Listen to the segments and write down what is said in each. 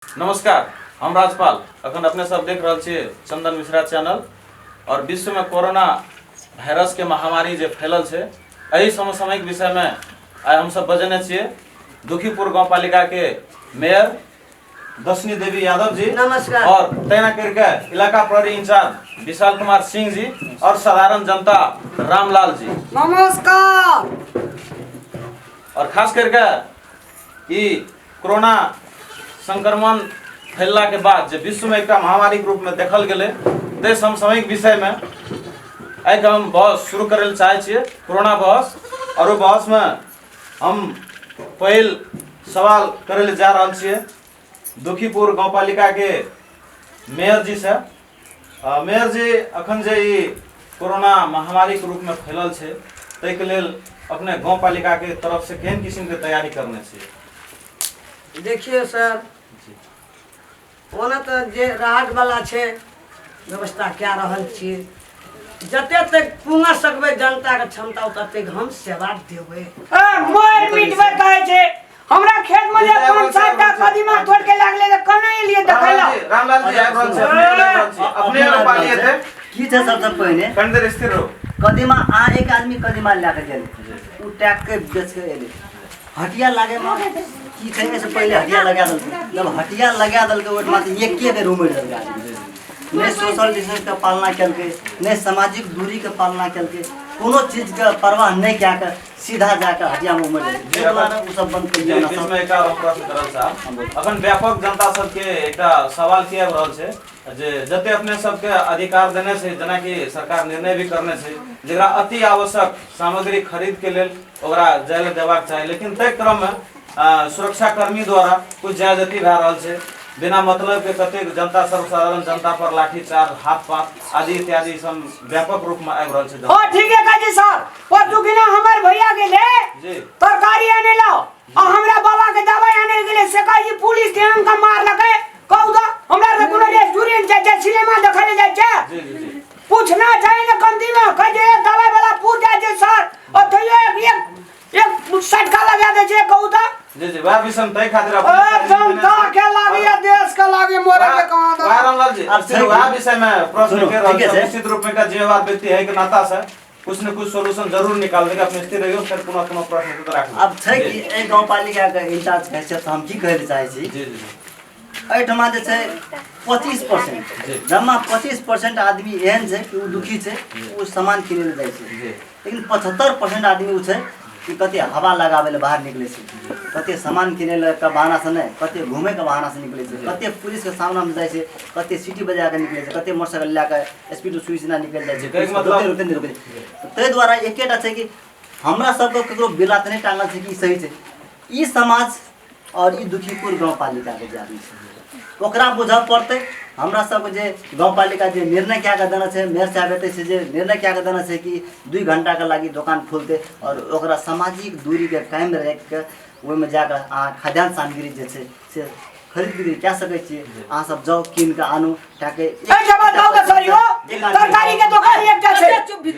नमस्कार, हम राजपाल। अखन अपने सब देख रहल छियै चंदन मिश्रा चैनल। और विश्व में कोरोना वायरस के महामारी जे फैलल छै, एहि समसामयिक विषय में आइ हम सब बजेने छियै दुखीपुर गांवपालिका के मेयर दशनी देवी यादव जी। नमस्कार। और तैना करके इलाका प्रहरी इंचार्ज विशाल कुमार सिंह जी और साधारण जनता रामलाल जी। नमस्कार। और खास करके ई कोरोना संक्रमण फैलला के बाद जे विश्व में एकटा महामारी के रूप में देखल गेलै, ताहि समसामयिक विषय में आइके हम बहस शुरू करै लए चाहै छियै, कोरोना बहस। और ओहि बहस में हम पहिल सवाल करै लए जा रहल छियै दुखीपुर गाउँपालिका के मेयर जी से। मेयर जी, अखन जे ई कोरोना महामारी के रूप में फैलल छै, ताहिके लेल अपने गाउँपालिका के तरफ से केहन किस्म के तैयारी करने छियै? देखिए सर, ओना तऽ जे राहत वाला छै व्यवस्था कए रहल छियै। जते तक पुंगा सकबै, जनताके क्षमता ततेक हम सेवा देबै। ए, मारि पीटबै कहै छै। हमरा खेत में जे पाँच सात टा कदीमा तोड़ के लागले तऽ कने एलियै देखै लए? रामलाल जी, आबि रहल छै, अपने आबि रहल छी, अपने पाली हेतै। की छै, सबसँ पहिने कनि देर स्थिर रहू। कदीमा आ एक आदमी कदीमा लए कऽ गेलै, ओ टैक के बेच के एलै। हटिया लागे में की छै, एहिसँ पहिले हटिया लगा देलकै। जब हटिया लगा देलकै, ओहिठमा तऽ एके बेर उमड़ि देलकै आदमी। नहि सोशल डिस्टेंसके पालना केलकै, नहि सामाजिक दूरीके पालना केलकै, कोनो चीजके परवाह नहि कए कऽ सीधा जाकऽ हटियामे उमड़ि देलकै। ताहि दुआरे ओ सब बंद जी, केलियै। बीच में एकटा और प्रश्न करल साहब। अखन व्यापक जनता सबके एकटा सवाल की आबि रहल छै जे जते अपने सबके अधिकार देने छै, जेनाकि सरकार निर्णय भी करने छै, जकरा अति आवश्यक सामग्री खरीद के लेल ओकरा जाय लए देबाक चाही, लेकिन ताहि क्रममे सुरक्षाकर्मी द्वारा कुछ ज्यादती भए रहल छै। बिना मतलब के कतेक जनता, सर्वसाधारण जनता पर लाठी चार्ज, हाथ पात आदि इत्यादि सब व्यापक रूप में आबि रहल छै। ओ ठीके कहै छी सर। परसू किना हमर भैया गेलै तरकारी आने ला आ हमरा बाबा के दवाई आने गेलै, से कहै छी पुलिस ध्यान के मारलकै। कहू तऽ, हमरा आरके कोनो रेस्टोरेंट जाइ छै, सिनेमा देखै लए जाइ छै? जी जी जी पूछना चाही ने कमती में। कहै छै दवाई वाला पूछ जाइ छै सर, ओतहियो एक एक एक सटका लगा दै छै। कहू तऽ। जी जी वएह विषय ताहि खातिर ए, जनता के लागी या देश के लागी, मोरे के कहाँ वएह रामलाल जी, आब सिर्फ वएह विषय में प्रश्न सुनू, के रहल ठीके छै। छै। निश्चित रूप में एकटा जिम्मेवार व्यक्ति है के नाता से कुछ न कुछ सोल्यूशन जरूर निकाल देंगे। अपने स्थिर रहियो, फिर पुनः पुनः प्रश्न के राखू। आब छै कि एहि गाउँपालिकाके इन्चार्ज हैसियत हम की कहै लए चाहै छी, जी जी जी एहिठमा जे छै 25%, जम्मा 25% आदमी एहन छै कि ओ दुखी छै, ओ सामान किनै लए जाइ छै। लेकिन 75% आदमी ओ छै कि कते हवा लगाबै लए बाहर निकलै छै, कते सामान किनै लए के बहानासँ नहि, कते घूमैके बहानासँ निकलै छै, कते पुलिसके सामनामे जाइ छै, कते सीटी बजा कऽ निकलै छै, कते मोटरसाइकिल लए कऽ स्पीड सुई सिना निकलि जाइ छै। कहैके मतलब- रुकते रुकते नहि रुकै छै। ताहि दुआरे एकेटा छै कि हमरा सबके ककरो बिला तऽ नहि टाँगल छै कि ई सही छै। ई समाज आओर ई दुखीपुर गाउँपालिकाके जे आदमी छै, ओकरा बुझऽ पड़तै। हमरा सबके जे गाउँपालिका जे निर्णय कए कऽ देने छै, मेयर साहब एतै से जे निर्णय कए कऽ देने छै कि 2 घण्टाके लागि दोकान खोलतै आओर ओकरा सामाजिक दूरीके कायम राखि कऽ ओहिमे जाकऽ अहाँ खाद्यान्न सामग्री जे छै से खरीद बिक्री कए सकै छियै। अहाँ सब जाउ, कीन कऽ आनू ताकि ए जवाब दौ के सर, यो तरकारी के दोकान एकटा छै। चुप भी।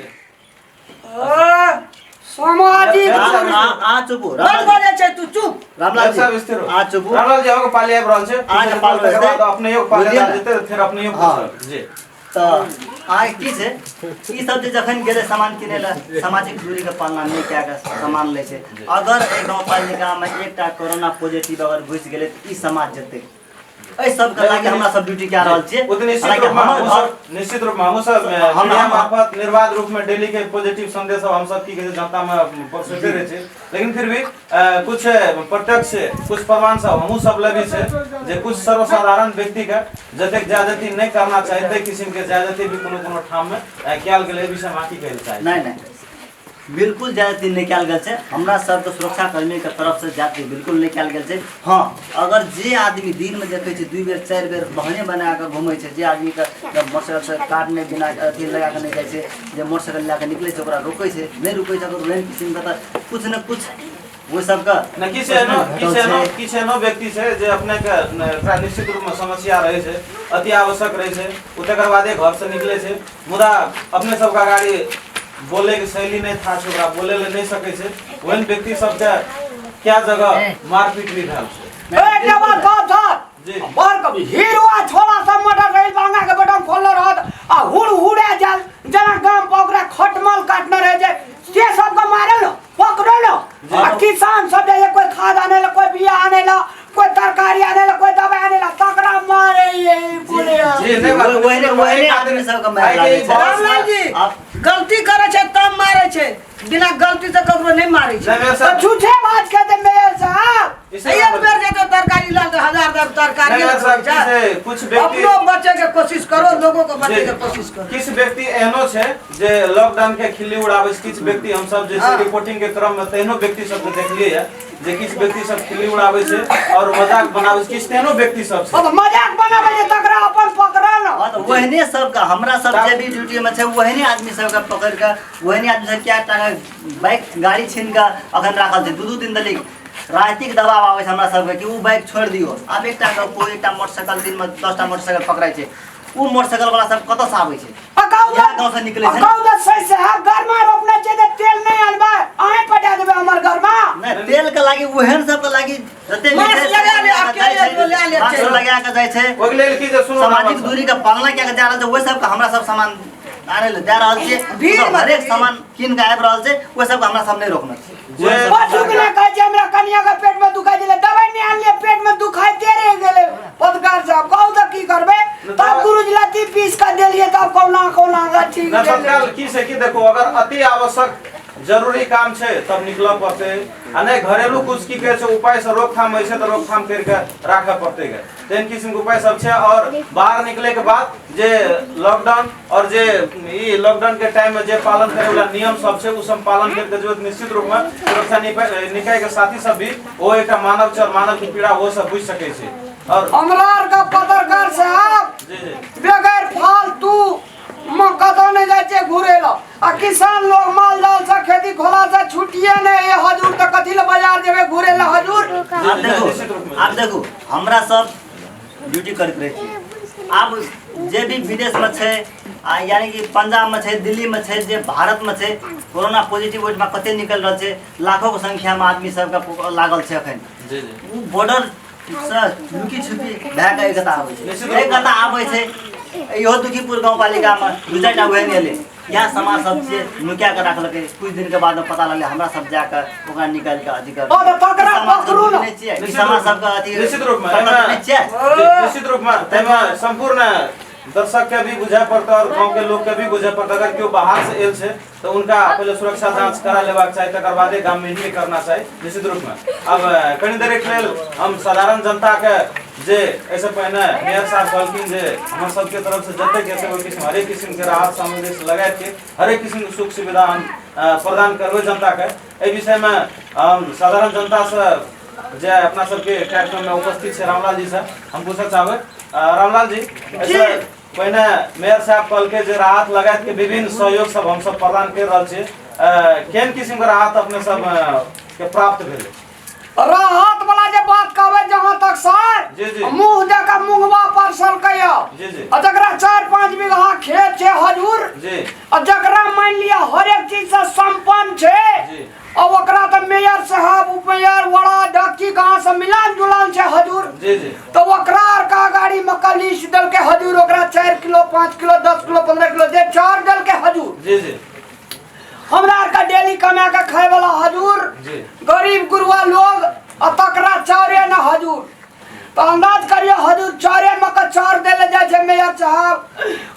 सामाजिक अहाँ चुपू। बड़ बजै छै तू, चुप। रामलाल सब जी, स्थिर हो। अहाँ चुपू। रामलाल जी, अहाँके पाली आबि रहल छै। अहाँके पाली तकर बाद रहतै। अपने पाली बुझलियै आबि ने? जेतै, फेर अपने पूछब जी। तऽ अहाँके की छै, ई सब जे जखन गेलै सामान किनै लए, सामाजिक दूरीके पालना नहि कए कऽ सामान लै छै। अगर एहि गाउँपालिकामे एकटा कोरोना पॉजिटिव अगर घुसि गेलै तऽ ई समाज जेतै। एहि सबके लागि हमरा सब ड्यूटी कए रहल छियै। ओ तऽ निश्चित हालाँकि रूपमे हमर हमहूँ घर सब, निश्चित रूपमे हमहूँ सब मीडिया मार्फत निर्बाध रूपमे डेली के पॉजिटिव संदेश सब हमसब की कहै छै जनतामे पहुँचैते रहै छै। लेकिन फिर भी कुछ प्रत्यक्ष कुछ प्रमाण सब हमहूँ सब लग भी छै जे कुछ सर्वसाधारण व्यक्ति के जतेक ज्यादती नहि करना चाही, ताहि किसिम के ज्यादती भी कोनो कोनो ठाममे कयल गेलै। एहि विषयमे अहाँ की कहै लए चाहै छी? नहि नहि, बिल्कुल ज्यादती नहि कयल गेल छै। हमरा सबके सुरक्षाकर्मीके तरफसँ ज्यादती बिल्कुल नहि कयल गेल छै। हँ, अगर जे आदमी दिनमे देखै छै 2 बेर 4 बेर बहाने बना कऽ घूमै छै, जे आदमीके जब मोटरसाइकिलसँ कार्ड नहि, बिना अथी लगा कऽ नहि जाइ छै, जे मोटरसाइकिल लए कऽ निकलै छै, ओकरा रोकै छै, नहि रुकै छै, अगर ओहन किसिमके तऽ किछु ने किछु ओहि सबके नहि, किछु एहनो किछु एहनो किछु एहनो व्यक्ति छै जे अपनेके एकरा निश्चित रूपमे समस्या रहै छै, अति आवश्यक रहै छै, ओ तकर बादे घरसँ निकलै छै। मुदा अपने सबके अगाडि बोलैके शैली नहि था छै, ओकरा बोलै लए नहि सकै छै, ओहन व्यक्ति सबके क्या जगह मारपीट भी भेल छै। ए, एकटा बात कहब सर। जी। बड़ कभी हीरो आ छोला सब मोटरसाइकिल बांगा के बटन खोलले रहत आ हुड़ हुड़े जाल जना गाम पर ओकरा खटमल काटने रहे छै से सबके मारे न पकड़ो न। आ किसान सब जे कोई खाद आने ला, कोई बिया आने ला, कोई तरकारी आने ला, कोई दवाई आने ला, तकरा मारे ये पुलिया। जी नहीं बात ओहने ओहने आदमी सबके मारि लागै छै। रामलाल जी गलती करे छै तब मारे छै, बिना गलती से ककरो नहीं मारे छै। नहीं मेयर तो साहब झूठे बात कहते मेयर साहब। इसे एक बेर जेतै तरकारी ला तऽ हजार हजार तरकारी नहीं मेयर साहब छै। किसे कुछ व्यक्ति अपनो बचे के कोशिश करो, लोगों को बचे के कोशिश करो। किछु व्यक्ति एहनो छै जे लॉकडाउन के खिल्ली उड़ाबै छै, किछु व्यक्ति हम सब जैसे रिपोर्टिंग के क्रम में तेहनो व्यक्ति सबके देखलियै जे किछु व्यक्ति सब खिल्ली उड़ाबै छै और मजाक बनाबै छै, किछु तेहनो व्यक्ति सब छै। अब मजाक बनाबै छै तकरा अपन पकड़ल न। हाँ, तऽ ओहने सबके हमरा सब जे भी ड्यूटी में छै ओहने आदमी सबके पकड़ के ओहने आदमी सब क्या टाका बाइक गाड़ी छीन के अखन राखल छै। 2-2 दिन तक रातिक दबाव आबै छै हमरा सबके कि उ बाइक छोड़ि दियौ। आब एकटा कोइ एकटा मोटरसाइकिल दिनमे 10टा मोटरसाइकिल पकड़ै छै, उ मोटरसाइकिल वाला सब कतऽसँ आबै छै? इएह गाँवसँ निकलै छै। गरमा रोपने छै तऽ तेल नहि आनबै, अहें पटा देबै हमर गरमा। नहि, तेल के लागि ओहन सबके लागि जते भी मास्क छै, लगा ले, अकेले जाइ छै, लए ले मास्क छै। लगा के जाइ छै। ओहिके लेल की जे सुनू सामाजिक दूरी के पालना कए के जा रहल छै, ओहि सबके हमरा सब सामान आनै लए दए रहल छियै। भीड़ सब हरेक मत- सामान कीन के आबि रहल छै, ओहि सबके हमरा सब नहि रोकने छै। जे पशु के कहै छै हमरा कनिया के पेट में दुखाइ छलै, दवाइ नहि आनलियै, पेट में दुखाइते रहि गेलै। पत्रकार साहब कहू तऽ की करबै? तब गुरुजी लत्ती पीस कऽ देलियै, तब कहुना कहुना कऽ ठीक नहि भेलै। तत्काल की से की देखो, अगर अति आवश्यक जरूरी काम छै तब निकलऽ पड़तै, आ नहि घरेलू कुछ की कहै छै उपाय से रोकथाम होइ छै तऽ रोकथाम करिके राखऽ पड़तै गे। तेहन किस्म के उपाय सब छै। और बाहर निकले के बाद जे लॉकडाउन और जे ई लॉकडाउन के टाइम में जे पालन करे वाला नियम सब छै उ सब पालन करके जो निश्चित रूप में सुरक्षा निकाय के साथी सब भी ओ एकटा मानव छै और मानव के पीड़ा ओ सब बुझि सकै छै। और हमरा आर के पत्रकार साहब जी जी बगैर फालतू म कतौ नहि जाइ छै घुरे ला। आ किसान लोग माल जाल से खेती खोला से छुटिए नहीं है हजूर, तऽ कथी ले बाजार जेबै घुरे ला हजूर? आब देखू, आब देखू हमरा सब ड्यूटी करैत रहै छियै। आब जे भी विदेशमे छै आ यानी कि पंजाबमे छै, दिल्लीमे छै, जे भारतमे छै, कोरोना पॉजिटिव ओहिठमा कते निकलि रहल छै, लाखोके संख्यामे आदमी सबके लागल छै अखन। जी जी ओ बॉर्डर से लुकी छुपी भए कऽ एक आबै छै, एक आबै छै। इहो दुखीपुर गाँवपालिकामे 2-4 टा ओहन एलै, इएह समाज सब जे नुका के राखलकै। कुछ दिन के बाद में पता लगलै, हमरा सब जाके ओकरा निकालि के अथी कर। ओ तऽ तकरा पकड़ू न। समाज सबके अथी निश्चित रूप में निश्चित रूप में ताहिमे संपूर्ण दर्शक के भी बुझे पड़तै और गाँव के लोग के भी बुझे पड़तै। अगर केओ बाहर से आयल छै तऽ उनका पहिले सुरक्षा जांच करा लेबाक चाही, तकर बादे गाम में एंट्री करना चाही निश्चित रूप में। अब कनी देर के लेल हम साधारण जनता के जे एहिसँ पहिने मेयर साहब कहलखिन जे हमर सबके तरफ से जतेक हेतै ओहि किस्म हरेक किस्म के राहत सामग्री से लगाय के हरेक किस्म के सुख सुविधा हम प्रदान करबै जनता के। एहि विषय में हम साधारण जनता से जे अपना सबके कार्यक्रम में उपस्थित छै रामलाल जी से हम पूछऽ चाहबै। रामलाल जी, एहिसँ पहिने मेयर साहब कहलकै जे राहत लगायत के विभिन्न सहयोग सब हम सब प्रदान कर रहल छी, केहन किस्म के राहत अपने सब के प्राप्त भेलै? राहत वाला जे बात कहबै जहाँ तक सर, जी जी मुँह दे के मुँहवा पर सलकै। जी जी आ जकरा 4-5 बीघा खेत छै हजूर, जी आ जकरा मान लिअ हरेक चीज से संपन्न छै, जी आ ओकरा तऽ मेयर साहब, उपमेयर, वड़ा अध्यक्ष कहाँ से मिलान जुलान छै हजूर। जी जी तो ओकरा आर का गाड़ी में का लिस्ट देलकै हजूर, ओकरा 4 किलो 5 किलो 10 किलो 15 किलो जे चाउर देलकै हजूर। जी जी हमरा आर का डेली कमा के खाए वाला हजूर, जी गरीब गुरुआ लोग, आ तकरा चाउरे न हजूर। तो अंदाज करियो हजूर, चाउरे में का चाउर देले जाइ छै मेयर साहब,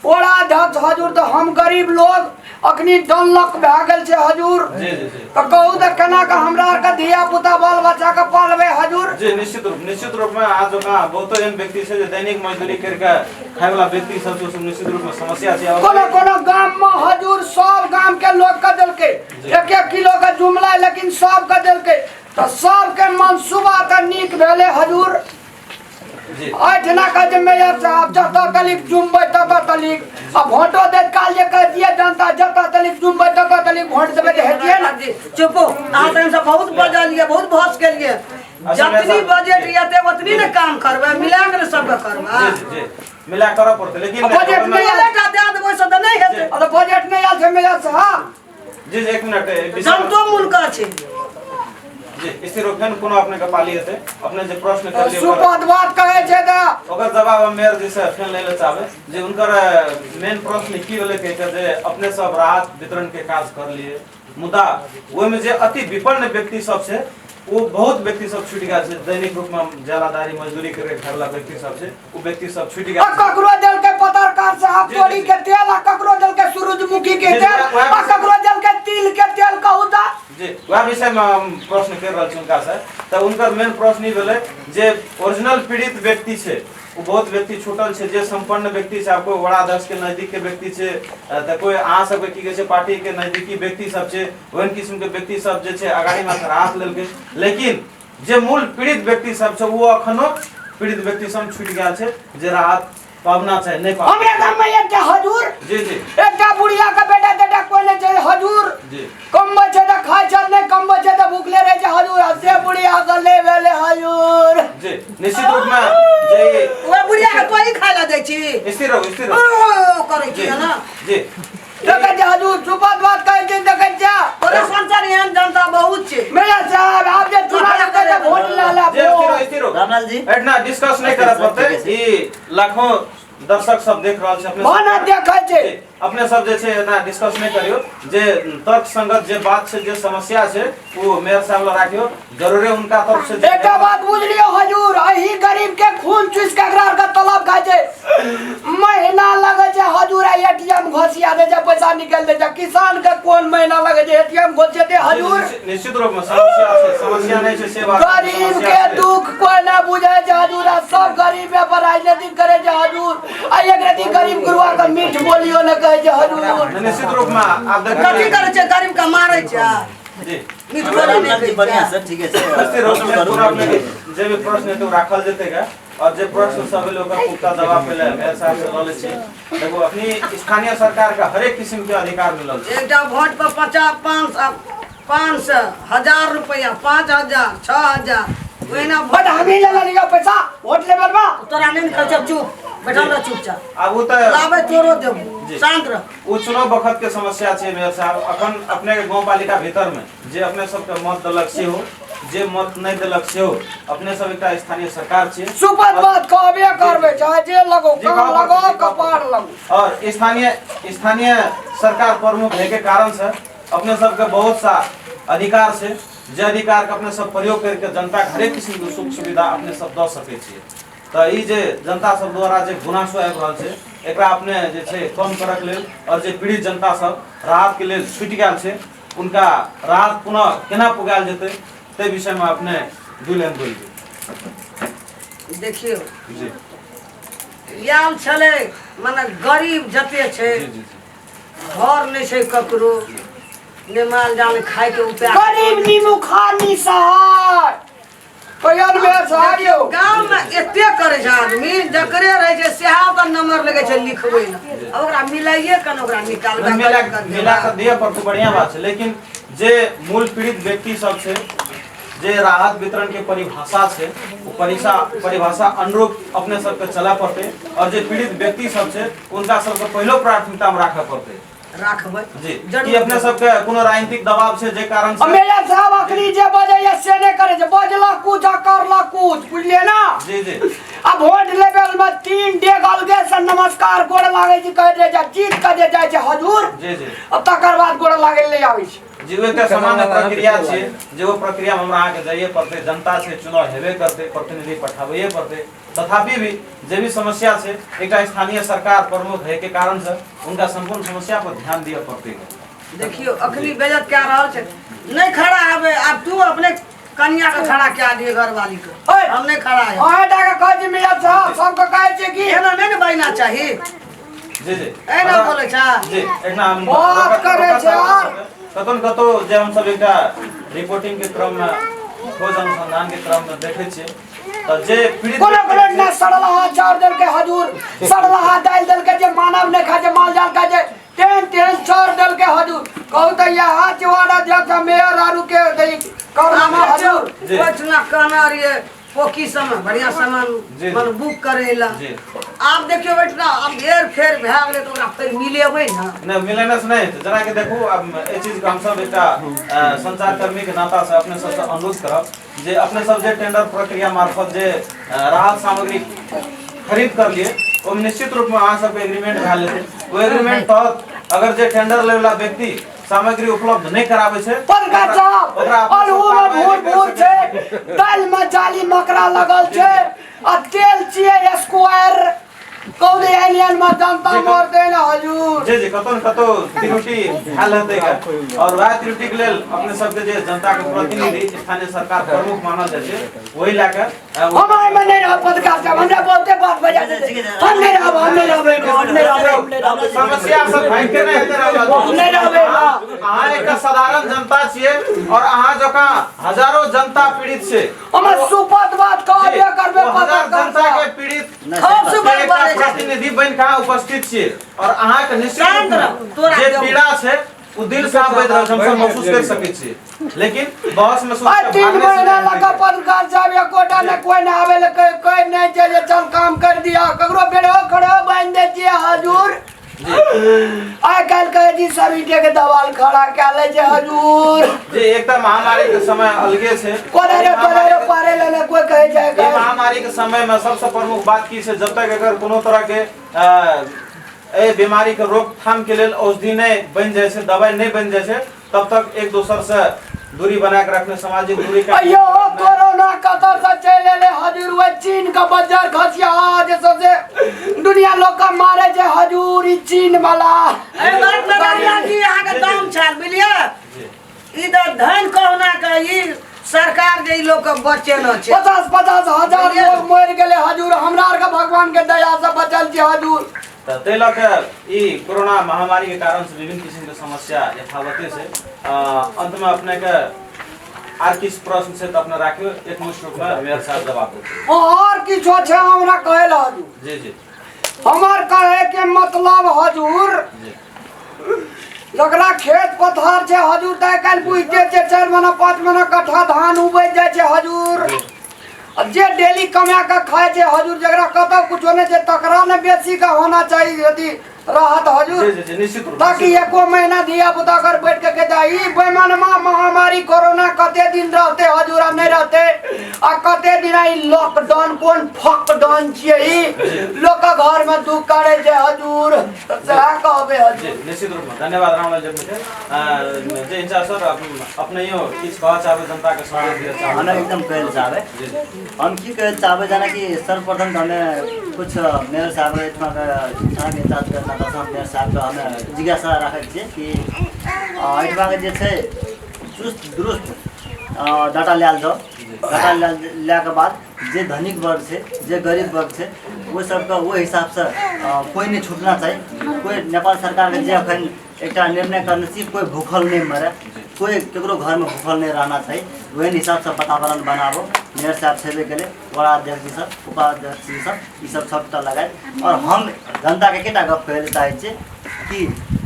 वड़ा अध्यक्ष हजूर। तो हम गरीब लोग अखनी डनलक भए गेल छै हजूर। जी जी जी तो कहू तऽ केना के हमरा आर के धिया पुता बाल बच्चा के पालबै हजूर? जी निश्चित रूप में आज जकाँ बहुतो एहन व्यक्ति छै जे दैनिक मजदूरी करके खाय वाला व्यक्ति सब छै, निश्चित रूप में समस्या छै। कोनो कोनो गाम में हजूर सब गाम के लोग के देलकै 1-1 किलो के जुमला, लेकिन सब के देलकै तऽ सबके मनसूबा तऽ नीक भेलै हजूर। जी एहिठिना कहै छै मेयर साहब जतऽ तलिक जुमबै ततऽ तलिक, आ भोटो दैत काल जे कहि दियै जनता जतऽ तलिक जुमबै ततऽ तलिक भोट देबै तऽ हेतियै ने। जी चुपो, अहाँ तऽ हमसब बहुत बजलियै, बहुत बहस केलियै। जतनी बजट एतै ओतनी ने काम करबै, मिला के ने सबके करबै। जी जी मिला करऽ पड़तै, लेकिन बजट नहि आयल टा दए देबै से तऽ नहि हेतै। आ तऽ बजट नहि आयल छै मेयर साहब। जी जी 1 मिनट जनतो मुनकर छै। जी स्थिर फेन कोनो अपने के पाली हेतै, अपने जे प्रश्न करलियै ओकर सुपथ बात कहै छै तऽ ओकर जवाब हम मेयर जी से फेन लै लए चाहबै जे हुनकर मेन प्रश्न की भेलै कहै जे अपने सब राहत वितरण के काज करलियै, मुदा ओहिमे जे अति विपन्न व्यक्ति सब छै ओ बहुत व्यक्ति सब छूटि गेल छै। दैनिक रूप में जलाधारी मजदूरी करे खाय व्यक्ति सब छै, ओ व्यक्ति सब छूटि गेल आ छै। ककरो देलकै पत्रकार साहब जी, तोरी जी। के तेल, आ ककरो देलकै सूरजमुखी के जी, तेल, वएह- आ ककरो देलकै तिल के तेल। कहू तऽ जी वएह विषय में हम प्रश्न कर रहल छी हुनका से। तऽ हुनकर मेन प्रश्न ई भेलै जे ओरिजिनल पीड़ित व्यक्ति छै ओ बहुत व्यक्ति छूटल छै, जे संपन्न व्यक्ति छै, आब कोइ वड़ा अध्यक्ष के नजदीक के व्यक्ति छै, तऽ कोइ अहाँ सबके की कहै छै पार्टी के नजदीकी व्यक्ति सब छै, ओहन किस्म के व्यक्ति सब जे छै अगाड़ी में राहत लेलकै, लेकिन जे मूल पीड़ित व्यक्ति सब छै ओ अखनो पीड़ित व्यक्ति सब छूटि गेल छै जे राहत पाबना चाही नहि पाबना। हमरा गाम में एकटा हजूर जी जी एकटा बुढ़िया के बेटा तेटा कोइ नहि छै हजूर, जी कमबै छै तऽ खाइ छै, नहि कमबै छै तऽ भूखले रहै छै हजूर। आ से बुढ़िया के ले भेलै हजूर। जी निश्चित रूप में जे ओहि बुढ़िया के तोही खाय लए दै छी? स्थिर रहू, स्थिर रहू। ओ करै जी छी ने। जी देखै छै हजूर, सुपथ बात कहै छै, देखै छै। तोरे संसार एहन जनता बहुत छै। मेरा साहब आब जे चुनाव हेतै तऽ वोट लए ले जी स्थिर रहू, वोट। स्थिर रहू। रामलाल जी एहिठिना डिस्कस नहि करऽ पड़तै, ई लाखों दर्शक सब देख रहल छै। अपने भाना देखै छै। जी, अपने सब जे छै एना डिस्कस नहि करियौ, जे तर्क संगत जे बात छै जे समस्या छै ओ मेयर साहब लग राखियौ, जरूरे हुनका तरफ से जे- एकटा बात बुझलियौ हजूर, एही गरीब के खून चूस के एकरा आरके तलब खाइ छै, महीना लगै छै हजूर, आ एटीएम घोसिया दै छै, पैसा निकालि दै छै। किसान के कोन महीना लगै छै एटीएम घोसियेतै हजूर? निश्चित रूप में समस्या छै, समस्या नहि छै से बात गरीब समस्या के छै। दुख कोई ना बुझे छै हजूर, आ सब गरीब पर राजनीति करे छै हजूर, आ एक रति गरीब गुरुआ के मीठ बोलियो न कहै छै हजूर। नहि, निश्चित रूप में आब कथी देखियौ करै छै गरीब के मारै छै? जी मीठ बोली नहि रामलाल जी कहै बढ़िया छै। सर ठीके छै, स्थिर रहू, प्रश्न करू। पूरा अपने जे भी प्रश्न हेतै ओ राखल जेतै गे, और जे प्रश्न सब एलै ओकर पुख्ता जवाब पहिले मेयर साहब से लऽ लै छी। देखू अपनी स्थानीय सरकार के हरेक किस्म के अधिकार मिलल छै। एकटा वोट पर पचास पाँच सए 500 1000 रुपया 5000 6000 ओहिना बट हमी ले लियो पैसा वोट लेबल बा। तोरा नहि ने कहै छौ, चुप बैठल रह चुपचाप। आब ओ तऽ लाबै तोरो देबो, जी। शांत रह। ओ चुनाव बखत के समस्या छै मेयर साहब। अखन अपने के गाँवपालिका भीतर में जे अपने सबके मत देलक सेहो, जे मत नहि देलक सेहो, अपने सब एकटा स्थानीय सरकार छियै। सुपथ बात कहबे करबै, चाहे जे लगो जी, कान कहऽ लगो पड़तै, जी, कहऽ कपार पड़तै। लगो। और स्थानीय स्थानीय सरकार प्रमुख होय के कारण से अपने सबके बहुत सा अधिकार छै, जे अधिकार के अपने सब प्रयोग करके जनता के हरेक किस्म के सुख सुविधा अपने सब दऽ सकै छियै। तऽ ई जे जनता सब द्वारा जे गुनासो आबि रहल छै एकरा अपने जे छै कम करक लेल और जे पीड़ित जनता सब राहत के लेल छूटि गेल छै उनका राहत पुनः केना पुगायल जेतै ताहि विषय में अपने दू लाइन बोलि दियौ। देखियौ जी आयल छलै मने गरीब जते छै, जी जी जी घर नहि छै ककरो, ने माल जाल खायके उपाय। गरीब नीमू खानी सहाय कहियन मेयर साहब यौ। गाँव में एते करै छै आदमी, जकरे रहै छै सएह ओकर नंबर लगै छै लिखबै लए, आ ओकरा मिलाइए कऽ ने ओकरा निकालबै मिला मिला कऽ दिअ पड़तै, बढ़िया बात छै, लेकिन जे मूल पीड़ित व्यक्ति सब छै, जे राहत वितरण के परिभाषा छै ओ परिभाषा अनुरूप अपने सबके चलऽ पड़तै, और जे पीड़ित व्यक्ति सब छै उनका सबके पहिलो प्राथमिकता में राखऽ पड़तै। राखबै जी जरूर। की अपने सबके कोनो राजनीतिक दबाव छै जे कारण से? मेयर साहब अखनी जे बजैया से नहि करै छै, बजला कुछ आ करला कुछ, बुझलियै ना? जी जी आ वोट लेवल में 3 डेग अलगे से नमस्कार गोड़ लागै छै, कहै छै जीत के जे जाइ छै हजूर, जी जी आ तकर बाद गोड़ लागै ले आबै छै। जी ओ एकटा सामान्य प्रक्रिया छै, जे ओ प्रक्रिया में हमरा अहाँके जाइए पड़तै, जनता छै चुनाव हेबे करतै, प्रतिनिधि पठाबैए पड़तै, तथापि भी जे भी समस्या छै एकटा स्थानीय सरकार प्रमुख है के कारण से उनका संपूर्ण समस्या पर ध्यान दिअ पड़तै। देखियौ अखनी बेजत कए रहल छै, नहि खड़ा हेबै आब तू अपने कनिया के खड़ा कए दिए घरवाली के, ओए! हम नहि खड़ा हेबै। अहाँ टा के कहै छी मेयर साहब, सबके कहै छी कि एना नहि ने बजना चाही। जी जी एना बोलै छै। जी एकना हम बात करै छै यार। कतौ न कतौ जे हम सब एकटा रिपोर्टिंग के क्रम में खोज अनुसंधान के क्रम में देखै छियै तऽ जे पीड़ित कोनो व्यक्ति कोनो छै- ने सड़लहा चाउर देलकै हजूर, सड़लहा दालि देलकै, जे मानव नहि खाइ छै माल जाल खाइ छै, तेहन तेहन चाउर देलकै हजूर। कहू तऽ इएह छै वार्ड अध्यक्ष आ मेयर आरू के दै करनामा हजूर। जी। ओहिठिना कहना रहियै पोखी सबमे बढ़िया सामान जी। मन बुक करै लए। जी आब देखियौ बैठना आब हेर फेर भए गेलै तऽ ओकरा फेर मिलेबै ने। नहि, मिलेने से नहि हेतै। जेना कि देखू, आब एहि चीजके हमसब एकटा संचारकर्मी के नाता से अपने सबसे अनुरोध करब जे अपने सब जे टेंडर प्रक्रिया मार्फत जे राहत सामग्री खरीद कर लिए, ओहिमे निश्चित रूप में अहाँ सबके एग्रीमेंट भए लेतै। ओ एग्रीमेंट तहत अगर जे टेंडर लै वाला व्यक्ति सामग्री उपलब्ध नहि कराबै छै, पनका चाप ओकरा अपने सब अल्हू में कार्रवाई भूर नहि करि भूर सकै छै, दालि में जाली मकड़ा लगल छै आ तेल छियै स्क्वायर। कौदे एलियन में जनता मर दे ना हजूर। जी जी, कतौ न कतौ त्रुटि भेल हेतै गे। और वएह त्रुटि के लेल अपने सबके जे जनता के प्रतिनिधि स्थानीय सरकार प्रमुख मानल जाइ छै, वही लए के हम एहिमे नहि रहब पत्रकार साहब, हमरा बहुते बात बजा देते। हम नहि रहब, हम नहि रहब एहिमे, हम नहि रहब, हम नहि रहब। समस्या सब भागि के नहि हेतै राहुल। हम नहि रहब एहिमे। अहाँ एकटा साधारण जनता छियै और अहाँ जकाँ हजारो जनता पीड़ित छै। हमर सुपत बात कहबे करबे ओ हजार पत्रकार जनता के साहब। पीड़ित हम सुपत एकटा बात प्रतिनिधि बनि कऽ अहाँ उपस्थित छियै और अहाँके निश्चित शांत रूपमे रह, तोरा जे देबो। पीड़ा छै ओ दिल से आबैत रहल छै, हमसब महसूस कर सकै छियै, लेकिन बहस में आ 3 महीना लगा पत्रकार साहब एकोटा ने कोई ने आवे ले, कोई नहीं छै जे चल काम कर दिया, ककरो बेड़ो खड़ो बांधि दै छियै हजूर। आइ काल्हि कहै छी सब ईटे के दवाल खड़ा कए लै छै हजूर। जी, एकटा महामारी के समय अलगे छै। कोने रे कोने रे पारे ले ले कोई कहै छै। ई महामारी के समय में सबसे प्रमुख बात की छै, जब तक अगर कोनो तरह के एहि बीमारी के रोकथाम के लेल औषधि नहि बनि जाइ छै, दवाई नहि बनि जाइ छै, तब तक एक दोसर से दूरी बना के रखने, सामाजिक दूरी के अयो कोरोना कतऽ से चलि एलै हजूर? ओहि चीन के बज्जर खसिया जे सबसे दुनिया लोक के मारे छै हजूर, ई चीन वाला। एहि बात में रामलाल जी अहाँके दम छल, बुझलियै? ई तऽ धन कहुना के ई सरकार जे ई लोक के बचेने छै। 50-50 हजार लोग मरि गेलै हजूर, हमरा आर के भगवान के दया से बचल छी हजूर। तऽ ताहि लऽ कऽ ई कोरोना महामारी के कारण से विभिन्न किसिम के समस्या यथावते छै। अंत में अपने के आर किछु प्रश्न छै तऽ अपने राखियौ, एकमुष्ट रूप में मेयर साहब जवाब देतै। और किछो छै हमरा कहै लए हजूर? जी जी। हमर कहे के मतलब हजूर, जी, जकरा खेत पथार छै हजूर, तऽ आइ काल्हि बुझिते छै 4 महीना 5 महीना कट्ठा धान उपजि जाइ छै हजूर। आ जे डेली कमा कऽ खाइ छै हजूर, जकरा कतौ कुछो नहि छै, तकरा ने बेसी के होना चाही यदि राहत हजूर। जी जी जी, निश्चित रूप। ताकि एको महीना धिया पुता घर बैठ के खेता। ई बेमानमा महामारी कोरोना कते दिन रहते हजूर आ नहि रहते, आ कते दिन ई लॉकडाउन कोन फकडाउन छियै, ई लोक घर में दुख करे छै हजूर, तऽ सएह कहबै हजूर। जी, निश्चित रूप में धन्यवाद रामलाल जी अपने के। जे इंचार्ज सर, अपनहियो किछु कहऽ चाहबै, जनता के संदेश दिअ चाहबै? हमे एकदम कहै लए चाहबै। जी जी। हम की कहै लए चाहबै, जेनाकि सर्वप्रथम तऽ हमे कुछ मेयर साहब एहिठामके थानाके इंचार्ज के नाता से हम मेयर साहबके हमे जिज्ञासा राखै छियै कि एहिठमाके जे छै चुस्त दुरुस्त डाटा लायल जाउ। डाटा लएके बाद जे धनिक वर्ग छै, जे गरीब वर्ग छै, ओहि सबके ओहि हिसाबसँ कोइ नहि छूटना चाही। कोइ नेपाल सरकारके जे अखन एकटा निर्णय करने छी, कोइ भूखल नहि मरे, कोइ ककरो घरमे भूखल नहि रहना चाही, ओहन हिसाबसँ वातावरण बनाबो। मेयर साहब छेबे केलै, वड़ा अध्यक्ष जी सब, उपाध्यक्ष जी सब, ई सब सबटा लगाए। और हम जनताके एकेटा गप कहै लए चाहै छियै कि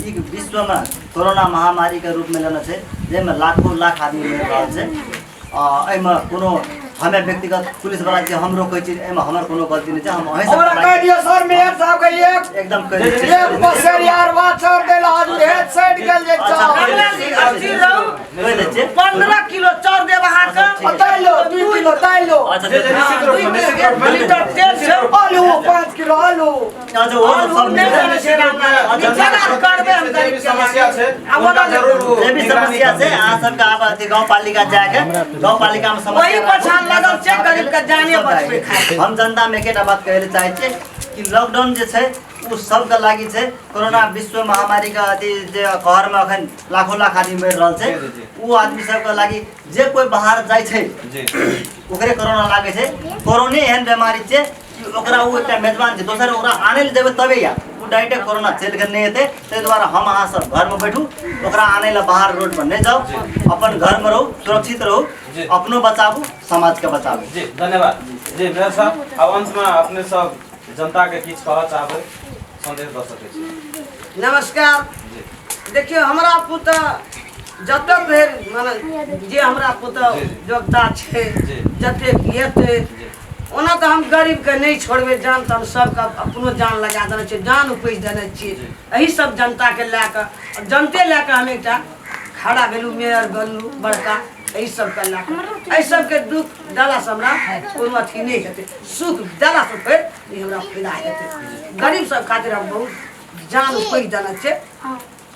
ई विश्वमे कोरोना महामारीके रूपमे लेने छै, जाहिमे लाखों लाख आदमी मरि रहल छै। एहिमे कोनो हमे व्यक्तिगत पुलिसवला छियै, हम रोकै छी, एहिमे हमर कोनो गलती नहि छै। हम अहीं हमरा कहि दियौ सर, मेयर साहब के एक एकदम कहि दै छियै। एक पसेर यार बात छोड़ देला हजूर, हेड साइड गेल जे चाउर। रामलाल जी अस्थिर रहू। कहि दै छियै। 15 किलो चाउर देब अहाँके। दालि लो, 2 किलो दालि लो। अच्छा, जी जी, निश्चित रूप में, निश्चित रूप में। लीटर तेल छै। आलू 5 किलो आलू। अच्छा, ओहो सब आलू नहि मिलतै। देने छै रामलाल। जनता निचला करबै हम जे गरीब भी के समस्या छै आ हुनका ओना जरूर ओ जे भी निगरानी समस्या छै करतै। अहाँ सबके आब अथी गाउँपालिका जाके गाउँपालिकामे समस्या ओही पछाड़ लगल छै, गरीब के जाने बचबै खातिर। हम जनतामे एकेटा बात कहै लए चाहै छियै कि लॉकडाउन जे छै ओ सबके लागि छै। कोरोना विश्व महामारीके अथी जे कहरमे अखन लाखों लाख आदमी मरि रहल छै, जी, जी, जी। ओ आदमी सबके लागि जे कोइ बाहर जाइ छै जी ओकरे कोरोना लागै छै। कोरोने एहन बेमारी छै कि ओकरा ओ एकटा मेजबान छै, दोसर ओकरा आनै लए जेबै तबे आयत, ओ डायरेक्ट कोरोना चलि कऽ नहि एतै। ताहि दुआरे हम अहाँ सब घरमे बैठू, ओकरा आनै लए बाहर रोड पर नहि जाउ, अपन घरमे रहू, सुरक्षित रहू, जी। अपनो बचाबू, समाजके बचाबू। जी धन्यवाद जी मेयर साहब। आब अंतमे अपने सब जनता के किछु कहऽ चाहबै, संदेश दऽ सकै छी? नमस्कार। जी। देखियौ, हमरा पुतह जतऽ धरि माने जे हमरा पुतह जी, जी। योग्यता छै, जी। जतेक हेतै जी। ओना तऽ हम गरीबके नहि छोड़बै जान तऽ हम सबके अपनो जान लगा देने छियै जान उपजि देने छियै एहि सब जनताके लए कऽ आओर जनते लए कऽ हम एकटा खड़ा भेलहुँ मेयर बनलहुँ बड़का एहि सबके लए कऽ एहि सबके दुःख देलासँ हमरा कोनो अथी नहि हेतै सुख देलासँ फेर ई हमरा फायदा हेतै गरीब सब खातिर हम बहुत जान उपजि देने छियै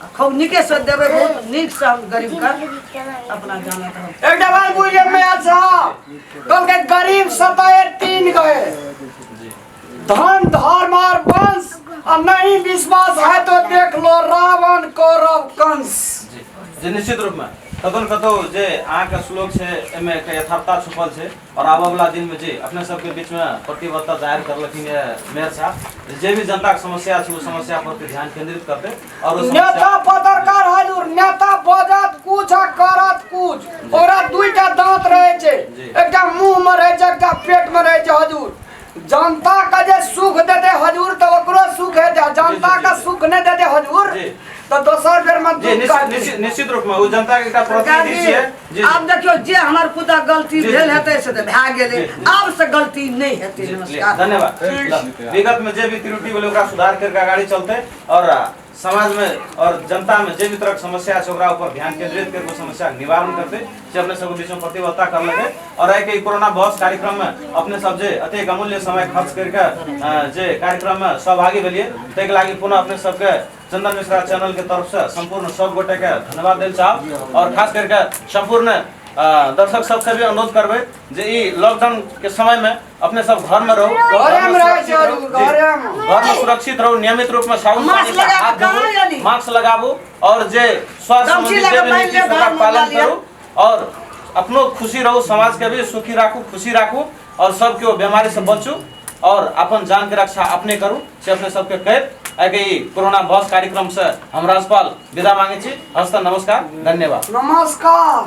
आ खूब नीकेसँ देबै बहुत नीकसँ हम गरीबके अपना जानत हम एकटा बात बुझ ले मेयर साहब कहलकै गरीब सताए तीन गए धन धर्म और वंश आ नहीं विश्वास है तो देख लो रावण कौरव कंस जी जी निश्चित रूपमे कतौ ने कतौ जे अहाँके श्लोक छै एहिमे एकटा यथार्थता छुपल छै और आबऽ वाला दिन में जे अपने सबके बीच में प्रतिबद्धता जाहिर करलखिन ये मेयर साहब जे भी जनता के समस्या छै ओ समस्या पर ध्यान केंद्रित करते और ओ नेता समस्या पत्रकार हजूर नेता बजत कुछ आ करत कुछ ओकरा दुईटा दांत रहे छै जी। एकटा मुंह में रहे छै एकटा पेट में रहे छै हजूर जनता के जे सुख देते हजूर तो ओकरो सुख हेतै आ जनता जी, के जी। सुख नहि देते हजूर जी। तो दोसर बेर में जी दुख निश्चित काटतै। निश्चित निश्चित रूप में ओ जनता के एकटा सरकार प्रतिनिधि जी, छियै जी जी। आब देखियौ जे हमर पुता गलती जी, भेल जी, हेतै से तऽ भए गेलै जी, जी। आब से गलती नहि हेतै जी, नमस्कार धन्यवाद विगत में जे भी त्रुटि भेलै ओकरा सुधार करके अगाड़ी चलते और समाज में और जनता में जे भी तरह के समस्या छै ओकरा ऊपर ध्यान केंद्रित करके ओ समस्या के निवारण करते से अपने सबके बीच में प्रतिबद्धता कर लगे और आइ के ई कोरोना बहस कार्यक्रम में अपने सब जे अतेक अमूल्य समय खर्च करके जे कार्यक्रम में सहभागी भेलिए ताहिके लागि पुनः अपने सबके चंदन मिश्रा चैनल के तरफ से संपूर्ण सब गोटे के धन्यवाद देल चाहब और खास करके संपूर्ण दर्शक सबसे भी अनुरोध करबै जे ई लॉकडाउन के समय में अपने सब घर में रहू घरे में रहै सुरक्षित छै रहू। हजूर, जी। घरे में। घर में सुरक्षित रहू नियमित रूप में साबुन मास्क पानी से लगा के हाथ कहाँ धोबू यानी? मास्क लगाबू और जे स्वास्थ्य गमछी संबंधी लगा जे भी बान्हि नीति लिअ, छै ओकरा घरमे पालन लगा लिअ। करू और अपनो खुशी रहू समाज के भी सुखी राखू खुशी राखू और सब केओ बीमारी से बचू और अपन जान के रक्षा अपने करू से अपने सबके कहैत आइ के ई कोरोना बस कार्यक्रम से हम राजपाल विदा मांगे छी हस्त नमस्कार धन्यवाद नमस्कार।